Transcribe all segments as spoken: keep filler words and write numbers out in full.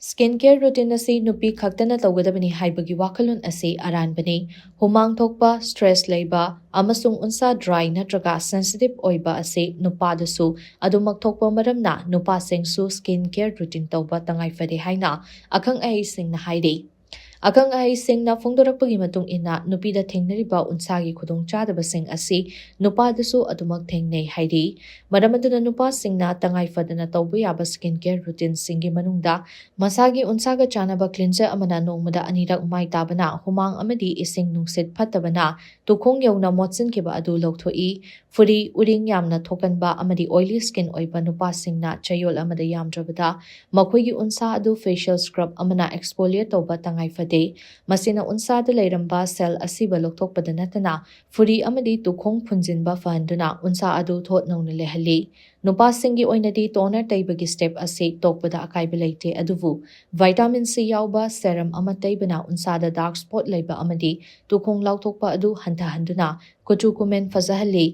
Skin care routine ꯑꯁꯤ ꯅꯨꯄꯤ ꯈꯛꯇꯅ ꯇꯧꯒꯗꯕꯅꯤ ꯍꯥꯏꯕꯒꯤ ꯋꯥꯈꯜꯂꯣꯟ ꯑꯁꯤ ꯑꯔꯥꯟꯕꯅꯤ꯫ ꯍꯨꯃꯥꯡ ꯊꯣꯛꯄ, stress ꯂꯩꯕ, ꯑꯃꯁꯨꯡ ꯎꯟꯁꯥ dry ꯅꯠꯇ꯭ꯔꯒ sensitive ꯑꯣꯏꯕ ꯑꯁꯤ ꯅꯨꯄꯥꯗꯁꯨ ꯑꯗꯨꯃꯛ ꯊꯣꯛꯄ ꯃꯔꯝꯅ, ꯅꯨꯄꯥꯁꯤꯡꯁꯨ skin care routine ꯇꯧꯕ ꯇꯉꯥꯏ ꯐꯗꯦ ꯍꯥꯏꯅ ꯑꯈꯪ ꯑꯍꯩꯁꯤꯡꯅ ꯍꯥꯏꯔꯤ꯫ ꯑꯈꯪ ꯑꯍꯩꯁꯤꯡꯅ ꯐꯣꯡꯗꯣꯔꯛꯄꯒꯤ ꯃꯇꯨꯡ ꯏꯟꯅ, ꯅꯨꯄꯤꯗ ꯊꯦꯡꯅꯔꯤꯕ ꯎꯟꯁꯥꯒꯤ ꯈꯨꯗꯣꯡꯆꯥꯗꯕꯁꯤꯡ ꯑꯁꯤ ꯅꯨꯄꯥꯗꯁꯨ ꯑꯗꯨꯃꯛ ꯊꯦꯡꯅꯩ ꯍꯥꯏꯔꯤ꯫ ꯃꯔꯝ ꯑꯗꯨꯅ, ꯅꯨꯄꯥꯁꯤꯡꯅ ꯇꯉꯥꯏ ꯐꯗꯅ ꯇꯧꯕ ꯌꯥꯕ skin care routine ꯁꯤꯡꯒꯤ ꯃꯅꯨꯡꯗ ꯃꯁꯥꯒꯤ ꯎꯟꯁꯥꯒ ꯆꯥꯟꯅꯕ cleanser ꯑꯃꯅ ꯅꯣꯡꯃꯗ ꯑꯅꯤꯔꯛ ꯃꯥꯏ ꯇꯥꯕꯅ ꯍꯨꯃꯥꯡ ꯑꯃꯗꯤ ꯏꯁꯤꯡ ꯅꯨꯡꯁꯤꯠ ꯐꯠꯇꯕꯅ ꯇꯨꯈꯣꯡ ꯌꯧꯅ ꯃꯣꯠꯁꯤꯟꯈꯤꯕ ꯑꯗꯨ ꯂꯧꯊꯣꯛꯏ꯫ ꯐꯨꯔꯤ, ꯎꯔꯤꯡ ꯌꯥꯝꯅ ꯊꯣꯛꯀꯟꯕ ꯑꯃꯗꯤ oily skin ꯑꯣꯏꯕ ꯅꯨꯄꯥꯁꯤꯡꯅ ꯆꯌꯣꯜ ꯑꯃꯗ ꯌꯥꯝꯗ꯭ꯔꯕꯗ ꯃꯈꯣꯏꯒꯤ ꯎꯟꯁꯥ ꯑꯗꯨ facial scrub ꯑꯃꯅ exfoliate ꯇꯧꯕ ꯇꯉꯥꯏ ꯐꯗꯦ꯫ ꯃꯁꯤꯅ ꯎꯟꯁꯥꯗ ꯂꯩꯔꯝꯕ cell ꯑꯁꯤꯕ ꯂꯧꯊꯣꯛꯄꯗ ꯅꯠꯇꯅ, ꯐꯨꯔꯤ ꯑꯃꯗꯤ ꯇꯨꯈꯣꯡ ꯐꯨꯟꯖꯤꯟꯕ ꯐꯍꯟꯗꯨꯅ ꯎꯟꯁꯥ ꯑꯗꯨ ꯊꯣꯠ ꯅꯧꯅ ꯂꯩꯍꯜꯂꯤ꯫ ꯅꯨꯄꯥꯁꯤꯡꯒꯤ ꯑꯣꯏꯅꯗꯤ toner ꯇꯩꯕꯒꯤ step ꯑꯁꯤ ꯇꯣꯛꯄꯗ ꯑꯀꯥꯏꯕ ꯂꯩꯇꯦ, ꯑꯗꯨꯕꯨ vitamin C ꯌꯥꯎꯕ serum ꯑꯃ ꯇꯩꯕꯅ ꯎꯟꯁꯥꯗ dark spot ꯂꯩꯕ ꯑꯃꯗꯤ ꯇꯨꯈꯣꯡ ꯂꯥꯎꯊꯣꯛꯄ ꯑꯗꯨ ꯍꯟꯊꯍꯟꯗꯨꯅ ꯀꯨꯆꯨ ꯀꯨꯃꯦꯟ ꯐꯖꯍꯜꯂꯤ꯫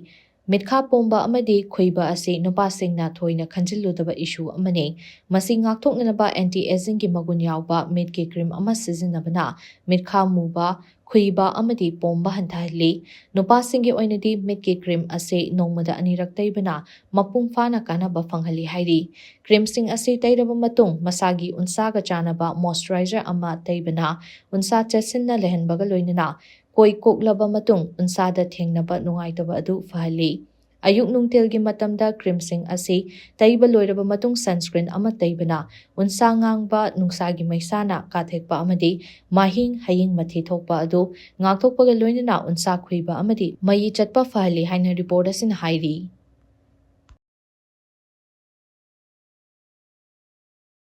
ꯃꯤꯠꯈꯥ ꯄꯣꯝꯕ ꯑꯃꯗꯤ ꯈꯨꯏꯕ ꯑꯁꯤ ꯅꯨꯄꯥꯁꯤꯡꯅ ꯊꯣꯏꯅ ꯈꯟꯖꯤꯜꯂꯨꯗꯕ issue ꯑꯃꯅꯤ꯫ ꯃꯁꯤ ꯉꯥꯛꯊꯣꯛꯅꯅꯕ anti agingꯒꯤ ꯃꯒꯨꯟ ꯌꯥꯎꯕ ꯃꯤꯠꯀꯤ cream ꯑꯃ ꯁꯤꯖꯤꯟꯅꯕꯅ ꯃꯤꯠꯈꯥ ꯃꯨꯕ, ꯈꯨꯏꯕ ꯑꯃꯗꯤ ꯄꯣꯝꯕ ꯍꯟꯊꯍꯜꯂꯤ꯫ ꯅꯨꯄꯥꯁꯤꯡꯒꯤ ꯑꯣꯏꯅꯗꯤ ꯃꯤꯠꯀꯤ cream ꯑꯁꯤ ꯅꯣꯡꯃꯗ ꯑꯅꯤꯔꯛ ꯇꯩꯕꯅ ꯃꯄꯨꯡ ꯐꯥꯅ ꯀꯥꯟꯅꯕ ꯐꯪꯍꯜꯂꯤ ꯍꯥꯏꯔꯤ꯫ Creamꯁꯤꯡ ꯑꯁꯤ ꯇꯩꯔꯕ ꯃꯇꯨꯡ ꯃꯁꯥꯒꯤ ꯎꯟꯁꯥꯒ ꯆꯥꯟꯅꯕ moisturizer ꯑꯃ ꯇꯩꯕꯅ ꯎꯟꯁꯥ ꯆꯦꯠꯁꯤꯟꯅ ꯂꯩꯍꯟꯕꯒ ꯂꯣꯏꯅꯅ ꯀꯣꯏ ꯀꯣꯛꯂꯕ ꯃꯇꯨꯡ ꯎꯟꯁꯥꯗ ꯊꯦꯡꯅꯕ ꯅꯨꯡꯉꯥꯏꯇꯕ ꯑꯗꯨ ꯐꯍꯜꯂꯤ꯫ ꯑꯌꯨꯛ ꯅꯨꯡꯊꯤꯜꯒꯤ ꯃꯇꯝꯗ creamꯁꯤꯡ ꯑꯁꯤ ꯇꯩꯕ ꯂꯣꯏꯔꯕ ꯃꯇꯨꯡ sunscreen ꯑꯃ ꯇꯩꯕꯅ ꯎꯟꯁꯥ ꯉꯥꯡꯕ, ꯅꯨꯡꯁꯥꯒꯤ ꯃꯩꯁꯥꯅ ꯀꯥꯊꯦꯛꯄ ꯑꯃꯗꯤ ꯃꯍꯤꯡ ꯍꯌꯤꯡ ꯃꯊꯤ ꯊꯣꯛꯄ ꯑꯗꯨ ꯉꯥꯛꯊꯣꯛꯄꯒ ꯂꯣꯏꯅꯅ ꯎꯟꯁꯥ ꯈꯨꯏꯕ ꯑꯃꯗꯤ ꯃꯌꯤ ꯆꯠꯄ ꯐꯍꯜꯂꯤ ꯍꯥꯏꯅ report ꯑꯁꯤꯅ ꯍꯥꯏꯔꯤ꯫